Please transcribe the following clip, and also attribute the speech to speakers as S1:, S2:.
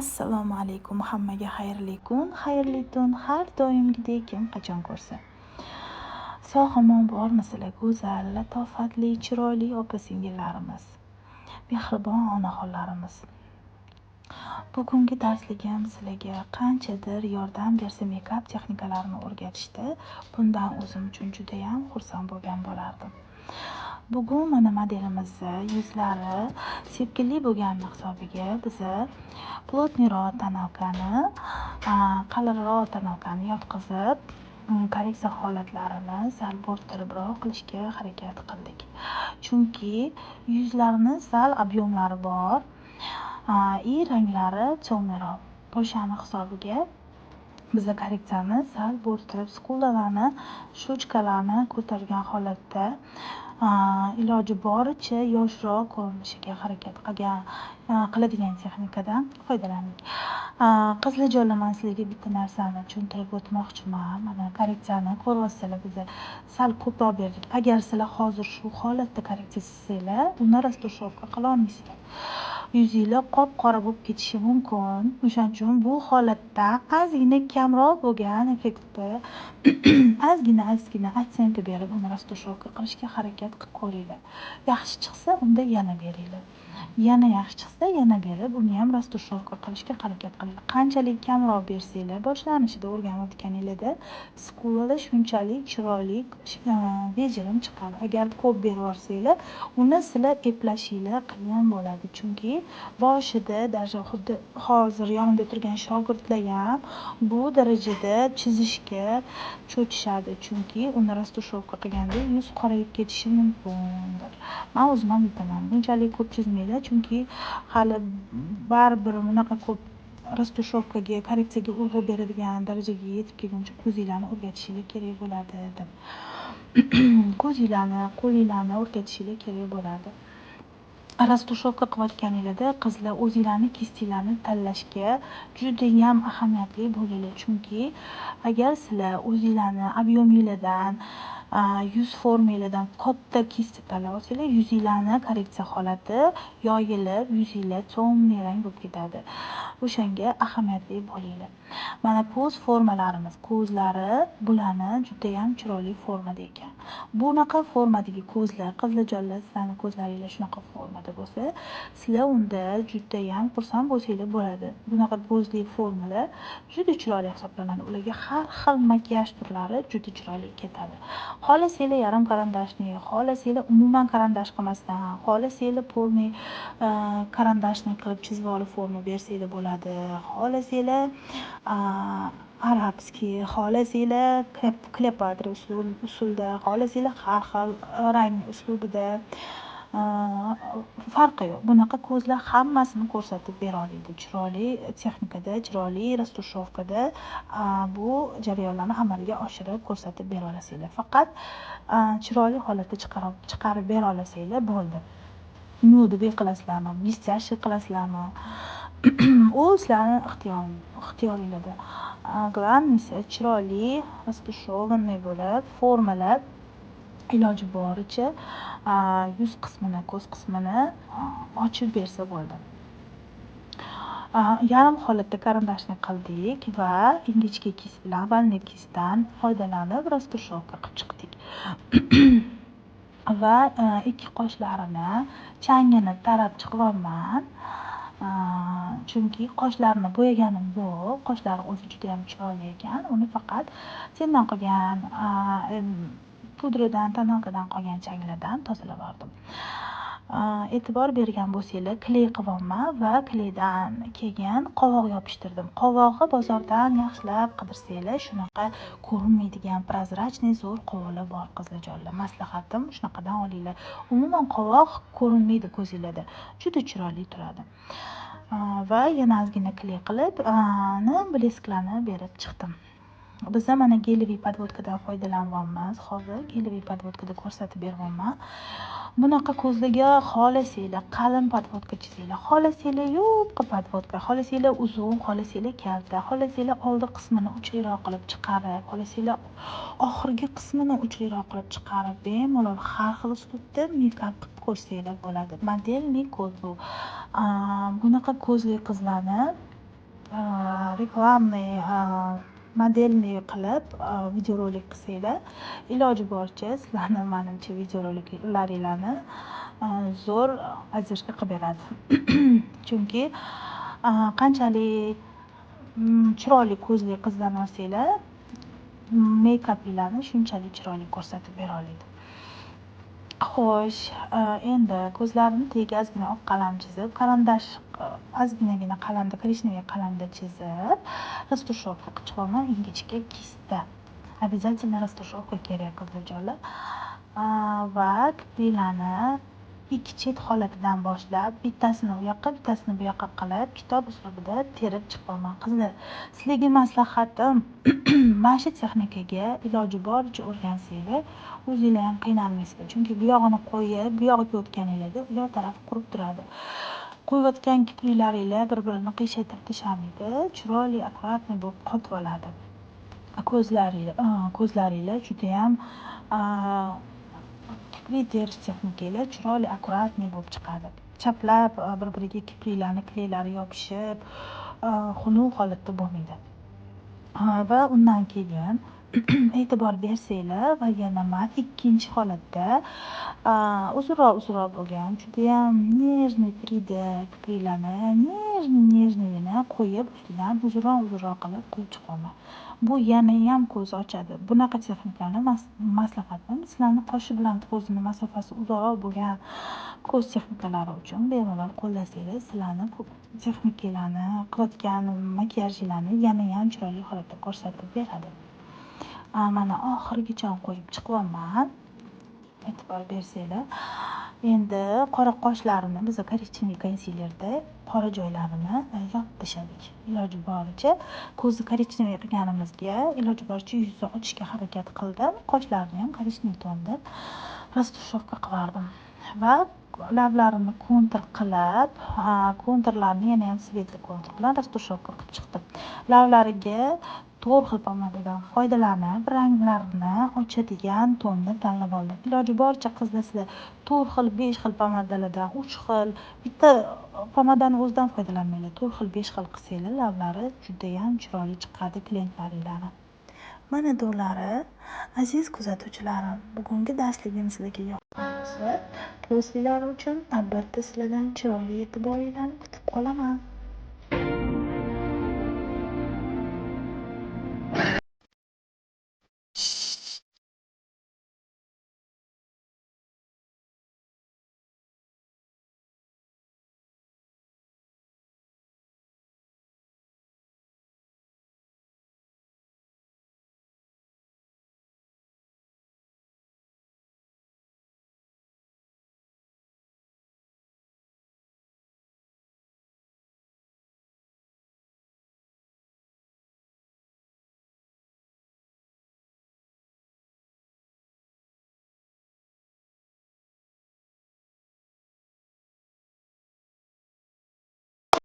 S1: Assalomu alaykum, hammaga xayrli kun, xayrli tun, har doimgidek kim qachon ko'rsa. Sog'-omon bormisizlar, go'zal, latofatli, chiroyli opa-singillarimiz, mehribon onaxonlarimiz. Bugungi darsligim sizlarga qanchadir yordam bersa make-up texnikalarini o'rgatishda, bundan o'zim uchun judayam xursand bo'lgan bo'lardim. Bugun mana modelimizni yuzlari sepkilli bo'lgani hisobiga biza плотный roq тоналка ni, qalinroq тоналка ni yotqizib, korreksiya holatlarini sal bo'rttiribroq qilishga harakat qildik. Chunki yuzlarini sal объем lari bor и ranglari темный roq. O'shani hisobiga biza korreksiyani sal bo'rttirib, скула larni, щёчка larni ko'targan holatda iloji boricha yoshroq ko'rinishiga harakat qilgan qiladigan texnikadan foydalandik. Qizlarjonlar, man sizlarga bitta narsani tushuntirib o'tmoqchiman. Mana, korreksiyani ko'ryapsizlar, biza sal ko'proq berdik. Agar sizlar hozir shu holatda korreksiya chizsanglar, uni растушёвка qilolmaysizlar. Yuzinglar qop-qora bo'lib ketishi mumkin. O'shaning uchun bu holatda ozgina kamroq bo'lgan effektda ozgina ozgina оттенка berib, uni растушёвка qilishga harakat qilib ko'ringlar. Yaxshi chiqsa, unda yana beringlar. Yana yaxshi chiqsa, yana berib, uniyam растушёвка qilishga harakat qilinglar. Qanchalik kamroq bersanglar, boshlanishida o'rganayotganinglarda скула lar shunchalik chiroyli bejirim chiqadi. Agar ko'p berib yuborsanglar, uni sizlar eplashinglar qiyin bo'ladi. Chunki boshida даже xuddi hozir yonimda turgan shogirdlar bu darajada chizishga cho'chishadi. Chunki uni растушёвка qilganda yuz qorayib ketishi mumkindir. Man o'zim ham aytaman, bunchalik ko'p chizmanglar, chunki hali baribir bunaqa ko'p растушёвка ga, korreksiyaga urg'u beradigan darajaga yetib kelguncha ko'zinglarni o'rgatishinglar kerak bo'ladi deb. Ko'zinglarni, qo'linglarni o'rgatishinglar kerak bo'ladi. Растушёвка qilayotganinglarda, qizlar, o'zinglarni кисть inglarni tanlashga judayam ahamiyatli bo'linglar. Chunki agar sizlar o'zinglarni объем inglardan, yuz formanglardan katta кисть tanlab olsanglar, yuzinglarni korreksiya holati yoyilib, yuzinglar темный rang bo'lib ketadi. O'shanga ahamiyatli bo'linglar. Mana, ko'z formalarimiz, ko'zlari bularni judayam chiroyli formada ekan. Bunaqa formadagi ko'zlar, qizlarjonlar, sizlarni ko'zlaringlar shunaqa formada bo'lsa, sizlar unda judayam xursand bo'lsanglar bo'ladi. Bunaqa ko'zli formalar juda chiroyli hisoblanadi. Ularga har xil makiyaj turlari juda chiroyli ketadi. Xohlasanglar, yarim карандашный, xohlasanglar, umuman карандаш qilmasdan, xohlasanglar, полный карандашный qilib chizib olib forma bersanglar bo'ladi. Xohlasanglar, арабский, xohlasanglar, Kleopatra usulida, xohlasanglar, har xil rang uslubida, farqi yo'q. Bunaqa ko'zlar hammasini ko'rsatib bera oladi. Chiroyli texnikada, chiroyli растушёвка da bu jarayonlarni amalga oshirib ko'rsatib bera olasizlar. Faqat chiroyli holatda chiqarib bera olasanglar bo'ldi. Нюдовый qilasizlarmi, блестящий qilasizlarmi, u sizlarni ixtiyoringlarda. Главный si chiroyli растушёванный bo'lib, formalab, iloji boricha yuz qismini, ko'z qismini ochib bersa bo'ldi. Yarim holatda карандашный qildik va ingichka кисть bilan, овальный кисть dan foydalanib растушёвка qilib chiqdik. Va ikki qoshlarini changini tarab chiqyapman. Chunki qoshlarini bo'yaganim yo'q. Qoshlari o'zi judayam chiroyli ekan. Uni faqat sendan qolgan pudradan, тоналка dan qolgan changlardan tozalab yubordim. E'tibor bergan bo'lsanglar, клей qilyapman va клей dan keyin qovoq yopishtirdim. Qovog'i bozordan yaxshilab qidirsanglar, shunaqa ko'rinmaydigan прозрачный zo'r qovoqlar bor, qizlarjonlar. Maslahatim, shunaqadan olinglar. Umuman qovoq ko'rinmaydi ko'zinglarda. Juda chiroyli turadi. Va yana ozgina клей qilib, блеск larni berib chiqdim. Biza mana гелевый подводка dan foydalanyapmiz. Hozir гелевый подводка da ko'rsatib beryapman. Bunaqa ko'zlarga xohlasanglar, qalin подводка chizinglar, xohlasanglar, yupqa подводка, xohlasanglar, uzun, xohlasanglar, kalta, xohlasanglar, oldi qismini uchliroq qilib chiqarib, xohlasanglar, oxirgi qismini uchliroq qilib chiqarib, bemalol har xil uslubda мейкап qilib ko'rsanglar bo'ladi. Модельный ko'z bu. Bunaqa ko'zli qizlarni рекламный, модельный qilib videorolik qilsanglar, iloji boricha sizlarni, manimcha, videoroliklaringlarni zo'r поддержка qilib beradi. Chunki qanchalik chiroyli ko'zli qizlarni olsanglar, meykapinglarni shunchalik chiroyli ko'rsatib bera oladi. Xo'sh, endi ko'zlarimni tagiga ozgina oq qalam chizib, карандаш ozginagina qalamda, коричневый qalamda chizib, растушёвка qilib chiqaman ingichka кисть da. Обязательно растушёвка kerak, qizlarjonlar. Va kipriklarni ikki chet holatidan boshlab, bittasini u yoqqa, bittasini bu yoqqa qilib, kitob uslubida terib chiqaman. Qizlar, sizlarga maslahatim, mana shu texnikaga iloji boricha o'rgansanglar, o'zinglar ham qiynalmaysizlar. Chunki bu yog'ini qo'yib, bu yog'iga o'tganinglarda u yoq tarafi qurib turadi. Qo'yayotgan kipriklaringlar bir birini qiyshaytirib tashlamaydi, chiroyli, аккуратный bo'lib qotib oladi. Ko'zlaringlar judayam, kiprik terish texnikanglar chiroyli, аккуратный bo'lib chiqadi. Chaplab bir biriga kipriklarni kleylari yopishib, xunuk holatda bo'lmaydi. Va undan keyin e'tibor bersanglar, va yana man ikkinchi holatda uzunroq uzunroq bo'lgan, judayam нежный 3D kipriklarni нежный нежный gina qo'yib, ustidan uzunroq uzunroq qilib qo'yib chiqaman. Bu yanayam ko'z ochadi. Bunaqa texnikani maslahatim, sizlarni qoshi bilan ko'zini masofasi uzoqroq bo'lgan ko'z texnikalari uchun bemalol qo'llasanglar, sizlarni texnikalarni, qilayotgan makiyajinglarni yanayam chiroyli holatda ko'rsatib beradi. Mana oxirigacha qo'yib chiqyapman, e'tibor bersanglar. Endi qora qoshlarimni biza коричневый konsilerda qora joylarini yopib tashladik. Iloji boricha ko'zni коричневый qilganimizga iloji boricha yuzni ochishga harakat qildim. Qoshlarni ham коричневый tonda растушёвка qilardim va lablarimni kontur qilib, konturlarni yanayam светлый kontur bilan растушёвка qilib chiqdim. Lablariga to'rt xil pomadadan foydalanib, ranglarini ochadigan tonni tanlab oldim. Iloji boricha, qizlar, sizlar to'rt xil, besh xil pomadalardan, uch xil, bitta pomadani o'zidan foydalanmanglar. To'rt xil, besh xil qilsanglar, lablari judayam chiroyli chiqadi klientlaringlarni. Mana, do'lari, aziz kuzatuvchilarim, bugungi darsligim sizlarga yoqqan bo'lsa, postlar uchun albatta sizlardan chiroyli e'tiboringlarni kutib qolaman.